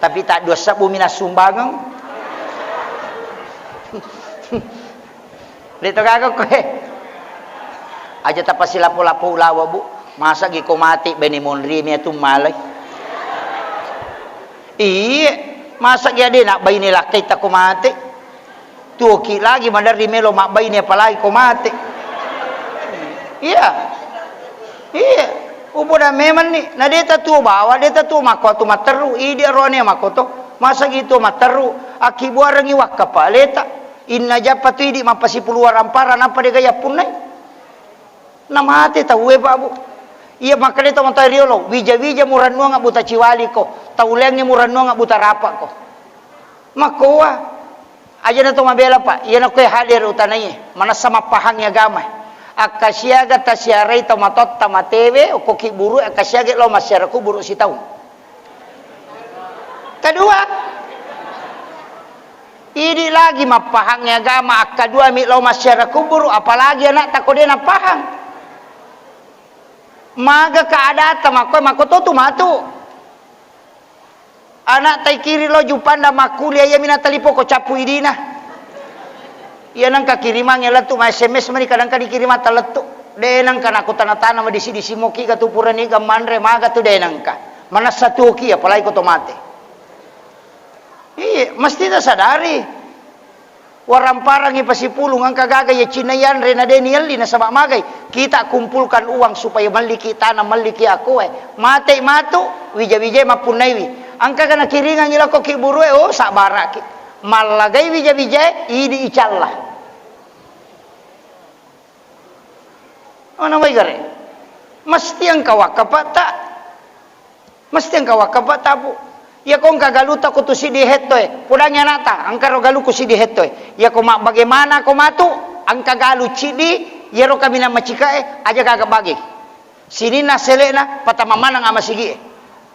tapi tak dua sebbu minassumbangeng. De to gaga koe. Aja tapasilapo-lapo ulawa, Bu. Masa gi ko mate bene monri mi atu malai. Iye, masa gi ade nak baine lakkai ta ko mate. Tuoki lagi maderri melo mabbaine apalagi ko mate. Iya. Iya. Uboda memang ni, na deta tuo bawa, deta tuo makko atu matteru, idi arone makko to. Masa gi tuo matteru, akkibuarengi wakka pa leta. Inna jappa tu idi mappasipulu warampara nappa dega yappunnai. Na mate tauwe, Pak, Bu. Iya makkeda to matoa riolo, wija-wija murannuang buta ciwaliko, tauleangngi murannuang buta rapako. Makkoa, aja na to mabela, Pak. Iya na koe hadir utanaie, manassa mappahangi agama. Akkasiaga tasiarai to matotta matewe, okko kiburu, akkasiaga lo massiara kuburu sitaung. Kedua, idi lagi mappahangngi agama, akkadua mi lo massiara kuburu, apalagi anak tako de napahang. Maga keadaan makko, makko to tu matu. Anak tai kiri lo jupanda makkuliah iya mina talipo ko cappu idina. Iya nengka kirimangnge lettu ma S M S mani kadangka dikirimang ta lettu. De nengka nako tana-tana madisi-disi moki ga tu purani ga manre maga tu de nengka. Manessa tuoki apalagi ko to mate. Iya, mesti ta sadari. Waramparangngi pasipulung, engka gaga iya cinna yanre na de nielli nasaba magai. Kita kumpulkan uang supaya melliki tanah, melliki akoe. Matei matu, wija-wijai mappunnaiwi. Engka ga nakiringangngi lako kiburue, oh, sabbaraki. Mallagai wija-wijai, idi icalla. Mana wai gare? Mesti engka wakkapatta. Mesti engka wakkapatta, Bu. Iya ko engka galuta ko tu siddi hettoe. Podangi anakta, engka ro galuku siddi hettoe. Iya ko mabbagaimana ko matu, engka galu ciddi, iyaro kaminang macikae, aja gaga bage. Sininna sele'na, patama maneng amasigie.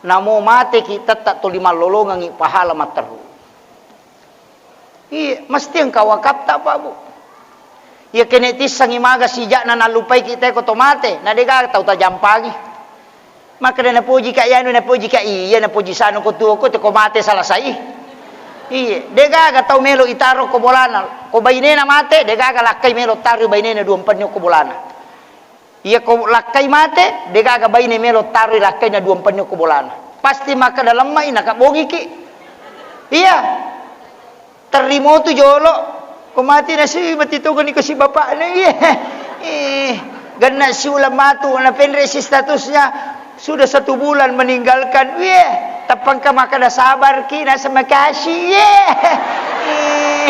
Namo mateki tetta tuli mallolongengi pahala matteru. Iya, mesti engka wakatta, Pak, Bu. Iya, kene tissengi maga sijakna nallupaiki te ko to mate, na degaga tau tajampangi. Makkeda napoji ka iyanu, napoji ka iya, napoji sanu ko tuo ko te ko mate salasai. Iya, degaga tau melo itaro ko bolana. Ko bainena mate, degaga lakkai melo taro bainena dua mpenni ko bolana. Iya ko lakkai mate, degaga baine melo taroi lakkaina dua mpenni ko bolana. Pasti makkeda lemmai, nakabbongiki. Iya. Terrimo tu jolo. Ko mate nasi mati togoni ko si bapakna. Iya. Eh, ganna siulang matu, na penre si statusnya sudah satu bulan meninggalkan. Iya. Tappangka makkeda sabarki, nasa makasih. Iya. Eh,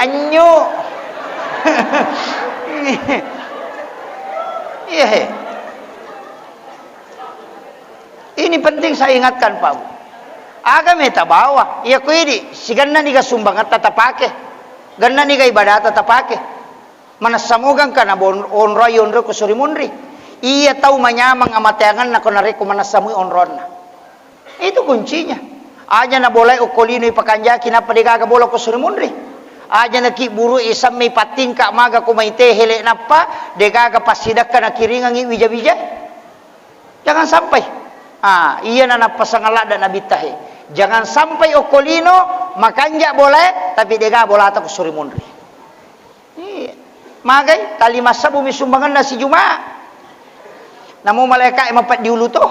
anyu. Iya, he. Ini penting saya ingatkan, Pak Bu. Aga meta bawa, iya ko idi, siganna niga sumbangetta tapake, ganna niga ibadata tapake. Manessa moga engka na bon-, onroi onro ko suri munri. Iya tau manyameng amateangenna ko narekko manessa mui onronna. Itu kuncinya. Aja na bolai okko lino ipakanjaki nappa degaga bola ko suri munri. Aja na ki buru isamme ipattingka maga ko mai tehele nappa degaga passidakka nakiringangi wija-wija. Jangan sampai. Ah, iya na nappasang ladda Nabitta he. Jangan sampai okko lino makanja bolae, tapi dega bolata ko suri munri. Iya. Magai, tali massabbu mi sumbanganna si Juma. Namo malaika e mapeddi ulu to.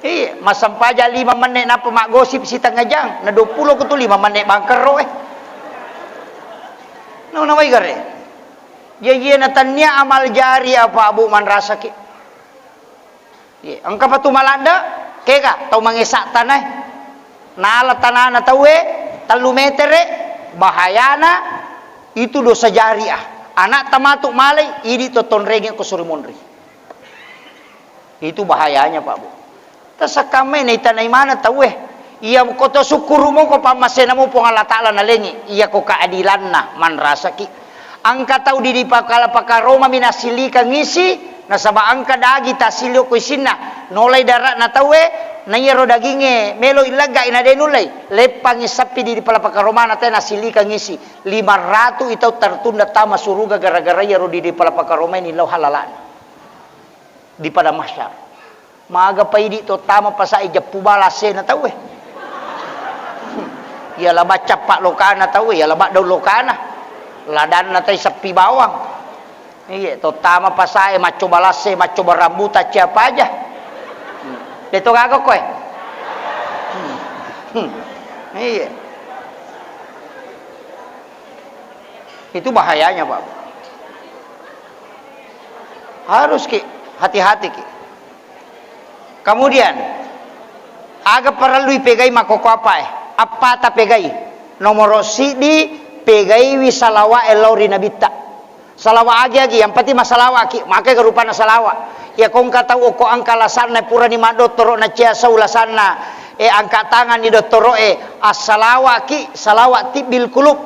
Iya, massampaja lima menne nappa maggosip sitengnga jang, na dua puluh ko tu lima menne bangkerro e. Nau nawai gare. Jaji na tannia amal jari apa, Bu, manrasaki. Iya, engka patu maladde, kega tau mangesa tanae. Nala tanana tauwe tellu metere, bahayana itu dosa jariah. Anak tamatu malai, idi to tonrenge ko suri monri. Itu bahayanya, Pak, Bu. Tasekkamme naitanai maneng tauwe. Iya ko to sukkuru'mo ko pammasena mo Puang Allah Taala nalengi, iya ko keadilanna manrasaki. Engka tau di, dipakala-pakaromami nassilikang isi, nasaba engka dagi tassili ko isinna. Nolai dara'na tauwe, na iyaro dagingnge melo illeggai na de nullei. Leppangi sappi di, dipala-pakaromana te nassilikang isi. Lima ratu i tau tertunda tama suruga gara-gara iyaro di, dipala-pakaromai nillau halalana. Di padang mahsyar. Maga pa idi to tama pasae jeppu bala sena tauwe. Iya laba cappa lokana tauwe, iya laba daun lokana. Ladanna tai seppi bawang. Iya, to tama pasae maccoba lasse, maccoba rambutan, siapa aja. Hmm. De to gaga koe. Hmm. Hmm. Iya. Itu bahayanya, Pak. Harus ki, hati-hati ki. Kemudian, aga parellu ipegai makkoko apae? Appa tapegai? Nomoro siddi, pegaiwi salawa e lao ri nabitta. Salawa agi-agi, yang penting masalawaki, makai rupanna salawa. Iya ko engka tau okko engka lasanna purani maddottoro na cia sau lasanna, e angka tanganni dottoro e, assalawaki, salawa tibbil kulub.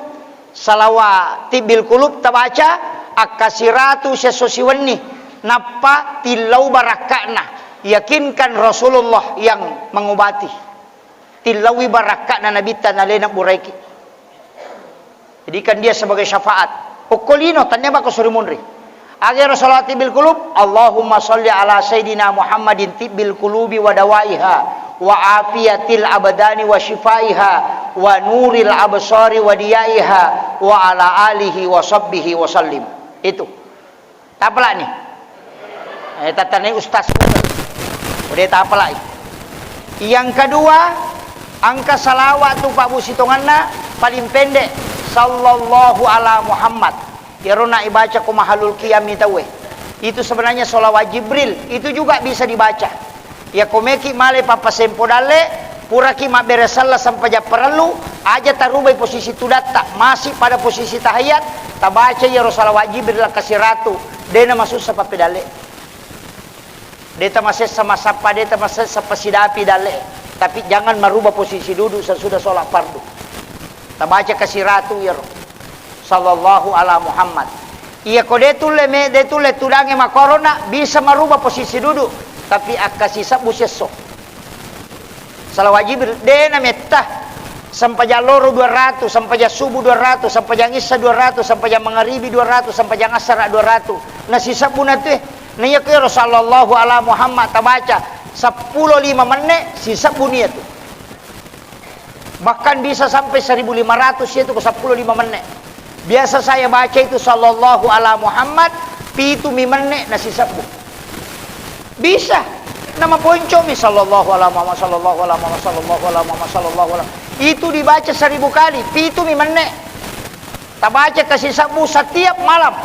Salawa tibbil kulub tabaca, akkasiratu siesso siwenni, nappa tillau barakka'na. Yakinkan Rasulullah yang mengobati. Tillaui barakka'na Nabitta nalena buraiki. Jadikan dia sebagai syafaat. Okko lino, tannia bako suri munri. Agero salawat tibbil kulub, Allahumma salli ala Sayyidina Muhammadin tibbil kulubi wa dawaiha, wa afiyatil abdani wa shifaiha, wa nuril absari wa diyaiha, wa ala alihi wa sahbihi wa sallim. Itu. Tapalani. Eh, tatanai ustaz. Udah tapalai. Yang kedua, engka salawat tu Pak Bu sitonganna paling pendek, sallallahu ala Muhammad. Iyaro na ibaca ko mahalul qiyam mi tauwe. Itu sebenarnya sholawat Jibril, itu juga bisa dibaca. Iya ko meki male pappasempo dalle, puraki mabbere sella sempajang parellu, aja tarubai posisi tudatta, masih pada posisi tahiyat, tabaca iyaro sholawat Jibril lakkasiratu, de namasussa pappedalle. De tamasessa masappa, de tamasessa pasidapi dalle. Tapi jangan merubah posisi duduk sesudah sholat fardu. Tabaca kasiratu iyaro. Sallallahu ala Muhammad. Iya ko de tulle me, de tulle tudange makorona, bisa merubah posisi duduk. Tapi akkasi sebbu siesso. Salawat Jibril, de nametta. Sempajang loro dua ratus, sempajang subuh dua ratus, sempajang isya dua ratus, sempajang mangaribi dua ratus, sempajang asara dua ratus. Nasisebbu na tu, eh. Na iya ko ero sallallahu ala Muhammad tabaca seppulo lima menne, sisebbu nia tu. Bahkan bisa sampai seribu lima ratus itu ko seppulo lima menne. Biasa saya baca itu sallallahu ala Muhammad, pitu mi menne nasisebbu. Bisa. Nama ponco mi sallallahu ala Muhammad, sallallahu ala Muhammad, sallallahu ala Muhammad, sallallahu ala. Itu dibaca seribu kali, pitu mi menne. Tabaca kasisebbu setiap malam.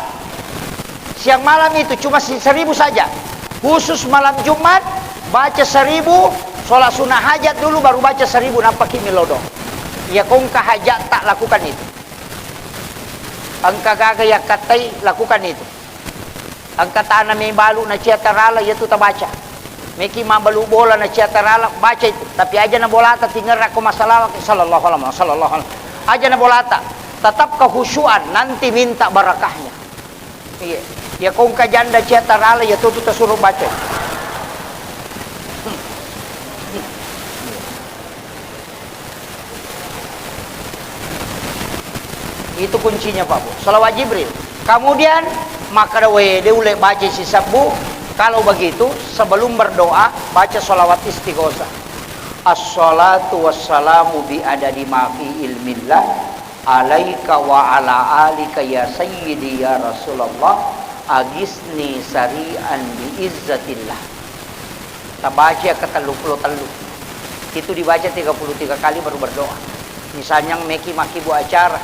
Siang malam itu cuma si-, seribu saja. Khusus malam Jumat, baca seribu, sholat sunnah hajat dulu, baru baca seribu, nappaki milodong. Iya ko engka hajat tak lakukan itu. Engka gaga yakkatai, lakukan itu. Engka tanami balu na cia tarala, iya tu tabaca. Meki mabbalu bola na ciatarala, baca itu. Tapi aja na bolata tingerra ko masalawat, sallallahu alaihi wasallam, sallallahu alaihi wasallam. Aja na bolata. Tetap kehusyuan, nanti minta barakahnya. Iya. Ya kongka janda ciatarala, ya tutu tasuruh baca. Itu kuncinya, Pak Bu. Salawat Jibril. Kemudian, makkeda, "We, de ulle baca sisebbu." Kalau begitu, sebelum berdoa, baca salawat istighosah. Assalatu wassalamu bi adadi ma fi ilmillah alaika wa ala alika ya sayyidi ya Rasulullah, agisni sari'an bi izzatillah. Tabaca ke tellu pulo tellu. Itu dibaca tiga puluh tiga kali baru berdoa. Misalnya meki makkibbu acara,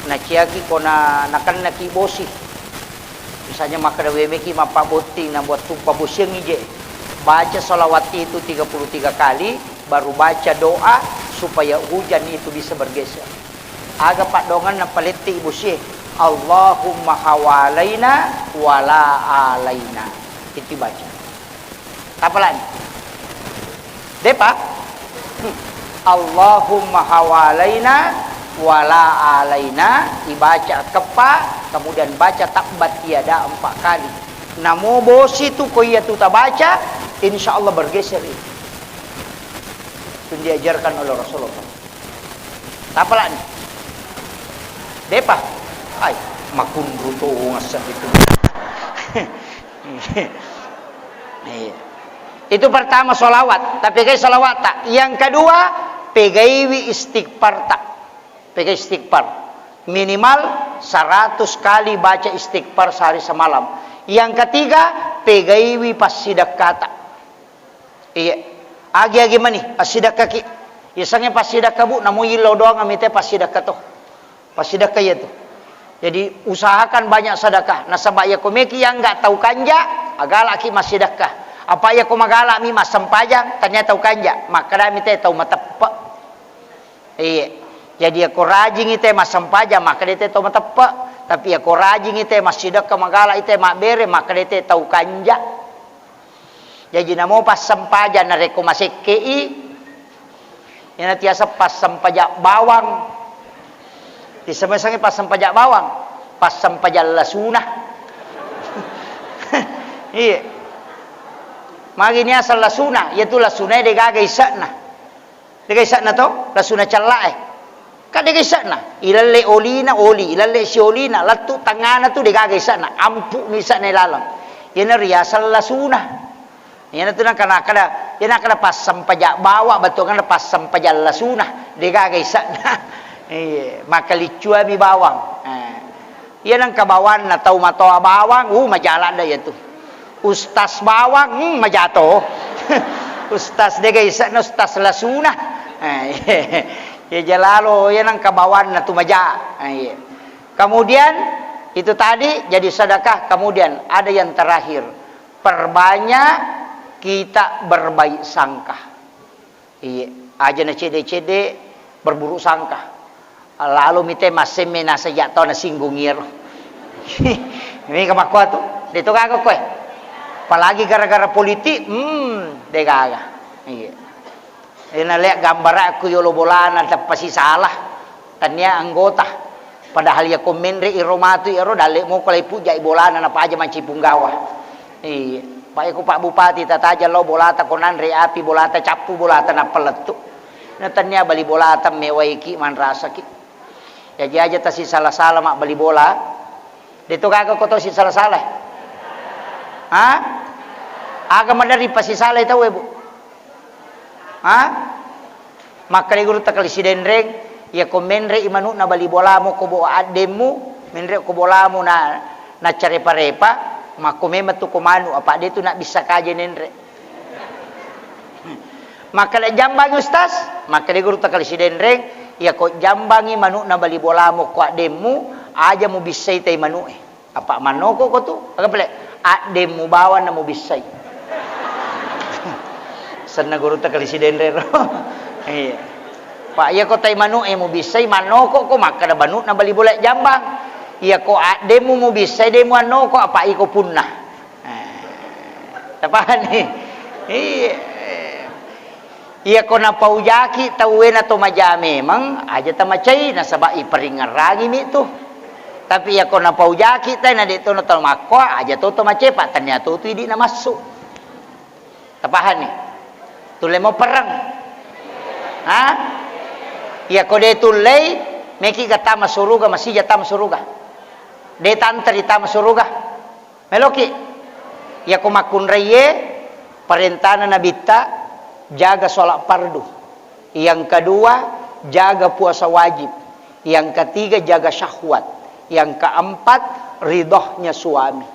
naciaki ko na, nakennaki bosi. Misalnya makkeda we meki mappabbotting na buat tuppa bosiang ije. Baca salawat itu tiga puluh tiga kali, baru baca doa supaya hujan itu bisa bergeser. Aga paddoanganna paletti bosie. Allahumma hawalaina wala alaina. Itu baca. Tapalani. Depa? Hmm. Allahumma hawalaina wala alaina, ibaca keppa, kemudian baca tabbat yada empat kali. Namo bosi tu ko iya tu tabaca, insya Allah bergeser itu. Itu diajarkan oleh Rasulullah. Tapalani. Depa? Ai, makunru tu ngaseng itu. Iya. Itu pertama salawat, tapi kai salawat tak. Yang kedua, pegaiwi istighfar tak. Pegai istighfar. Minimal seratus kali baca istighfar sehari semalam. Yang ketiga, pegaiwi passidekkata. Iya. Agi-agi mani, passidekkaki. Yasengnge passidekka, Bu, namo yillau doang amite passidekka to. Passidekka iya tu. Jadi, usahakan banyak sedekah. Nasaba iya ko meki yang nggak tau kanja, agalaki massidekka. Apa iya ko magalami massempajang, tania tau kanja, makkedami te tau mateppe. Iya. Jadi, iya ko rajingi te massempajang, makkeda te tau mateppe. Tapi iya ko rajingi te massidekka, magala ite mabbere, makkeda te tau kanja. Jaji namo passempajang narekko masekke'i, iyana tiaseng passempajang bawang. Tiseng-sengngi passempajang bawang, passempajang lasuna. Iya. Magi niaseng lasuna, iyatu lasunae degaga ise'na. Degaga ise'na to, lasuna cella'e. Kan degaga ise'na, ilalle olina, oli, ilalle siolina, lettu tengngana tu degaga ise'na, ampu'mi ise'na ilaleng. Iyana riaseng lasuna. Iyanatu nangka nakkeda, iya nakkeda passempajang bawa, bettuanna passempajang lasuna, degaga ise'na. Iya, makkaliccuami bawang. Eh. Iya nengka bawanna tau matoa bawang, uh, maja ladde iyatu. Ustaz bawang, hmm, maja to. Ustaz degaga ise'na, ustaz lasuna. Eh, iya jalalo, iya nengka bawanna tu maja. Eh, iya. Kemudian itu tadi jadi sedekah, kemudian ada yang terakhir. Perbanyak kita berbaik sangka. Iya, aja na cedde-cedde berburuk sangka. Lalo mite massemme naseng ja tau nasinggung iyaro. Mega makkuatu, de to gaga koe. Apalagi gara-gara politik, hmm, de gaga. Iya. Ina lea gambarakku yolo bolana teppa sisala, tania anggota. Padahal iya ko menre iro matu iyaro dalle moko lai pujai bolana napaja mancipung gawa. Iya. Pa iko Pak Bupati tataja lo bolata ko nanre api bolata cappu bolata nappa lettu. Na tania bali bolata mewaiki manrasaki. Jaji aja tasisala-sala mabbali bola. De to gaga ko to sisala-sala. Ha? Aga maderri pasisalai tau e, Bu? Ha? Makkeda gurutta kali sidenreng, iya ko menre i manu'na bali bolamu ko bo addemmu, menre ko bolamu na, naccarepa-repa, makko memeng tu ko manu, apa de tu nabbissa kaje nenre. Makkeda jambangi Ustaz, makkeda gurutta kali sidenreng, iya ko jambangi manu'na bali bolamu ko addemmu, aja mubissai tai manu'e. Apa mannoko ko tu? Aga pale? Addemmu bawang na mubissai. Senna gurutta kali sidenre ro. Iya. Pak, iya ko tai manu'e mubissai, mannoko ko makkeda manu'na bali bola jambang. Iya ko addemmu mubissai, demu annoko, apa iko punna. Eh, tapahani? Iya. Iyako napaujaki tauwe na to maja memang, aja tamacai, nasaba iparingngerangimi tu. Tapi iyako napaujaki tai na de to na to makkoa, aja to tamacai, pa tania to tu idi namassu. Tapahanni? Tulle mo perreng. Ha? Iyako de tullei, meki ga tama suruga, masija tama suruga. De tanteri tama suruga. Meloki. Iyako makkunraiye, parentana Nabitta, jaga sholat fardu. Yang kedua, jaga puasa wajib. Yang ketiga, jaga syahwat. Yang keempat, ridhonya suami.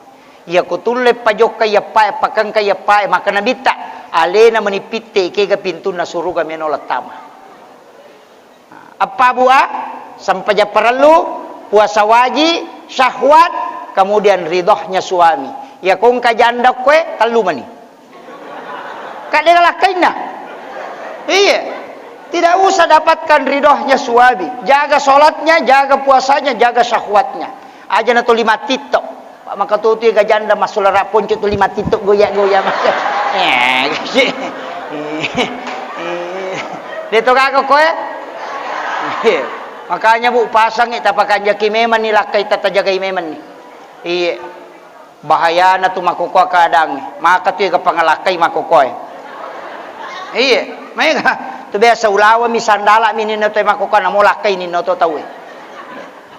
Iyako tulle pajokka iyappae, pakengka iyappae, maka Nabitta, alena mani pitte, kega pintunna suruga meno lattama. Eppa bua, sempajang parellu, puasa waji, syahwat, kemudian ridhonya suami. Iyako engka janda koe, tellu mani. Kadde lakkainna. Iya. Tidak usah dapatkan ridhonya suami. Jaga sholatnya, jaga puasanya, jaga syahwatnya. Aja na tuli matitto. Pak, maka tutu ga janda massulara ponco tuli matitto goya-goya. Eh, kasi. De to gaga koe? Iya. Makanya, Bu, pasangi tapakanjaki memang ni lakkai, tatajagai memang ni. Iya. Bahayana tu makkokoa keadaangnge. Maka tu ega pangalakkai makkokoe. Iye, maega. Tu biasa ulawami sandalami ninna toe makkokoa, namo lakkai ninna to tauwe.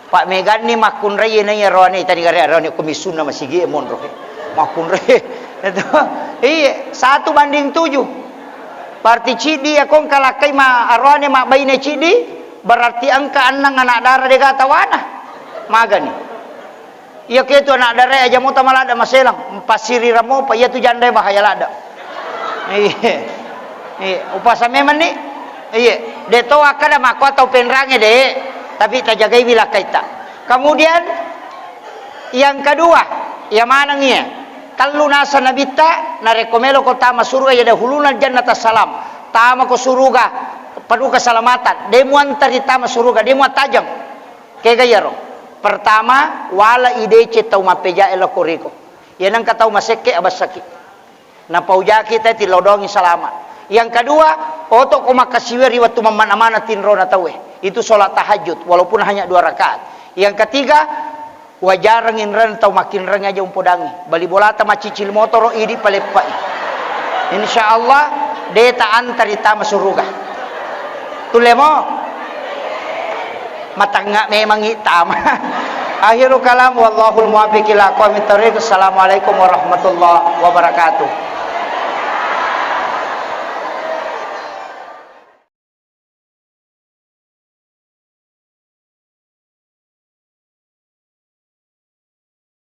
Pak, meganni makkunrai naiya roane, tani gare roane, komissunna masigi monro. Makkunrai. Itu. Iye, satu banding tujuh. Parti ciddi ya kong kalakkai ma aroane mabbaine ciddi, berarti engka annang anak dara dega tawana. Magani. Iya ketu anak darae aja mota maladda maselang, mpasirirang mopa, iya tu jandae bahaya ladda. Iya. Iya, upasa memang ni. Iya, de to akkada makko atau penrange de, tapi tajagai wilakkaitta. Kemudian yang kedua, iya maneng iya, tellu nasa nabitta, narekko meloko tama suruga, iya dahuluna jannata salam, tamako suruga penuh keselamatan, de muantari tama suruga, de muattajeng. Kega iyaro? Pertama, wala ideceng tau mappejae lao koriko. Iya nengka tau masekke abessaki. Napaujaki tai tilodongi salama. Yang kedua, oto ko makkasiwiang ri wettu mammana-mana tinrona tauwe. Itu sholat tahajud, walaupun hanya dua rakaat. Yang ketiga, wajareng inreng tau makkinreng aja umpodangi. Bali bolata maccicil motoro, idi paleppai. Insya Allah, de ta antari tama suruga. Tulle mo? Matangnga memang ittama. Akhirul kalam, wallahul muwaffiq ila aqwamit thariq. Assalamualaikum warahmatullahi wabarakatuh.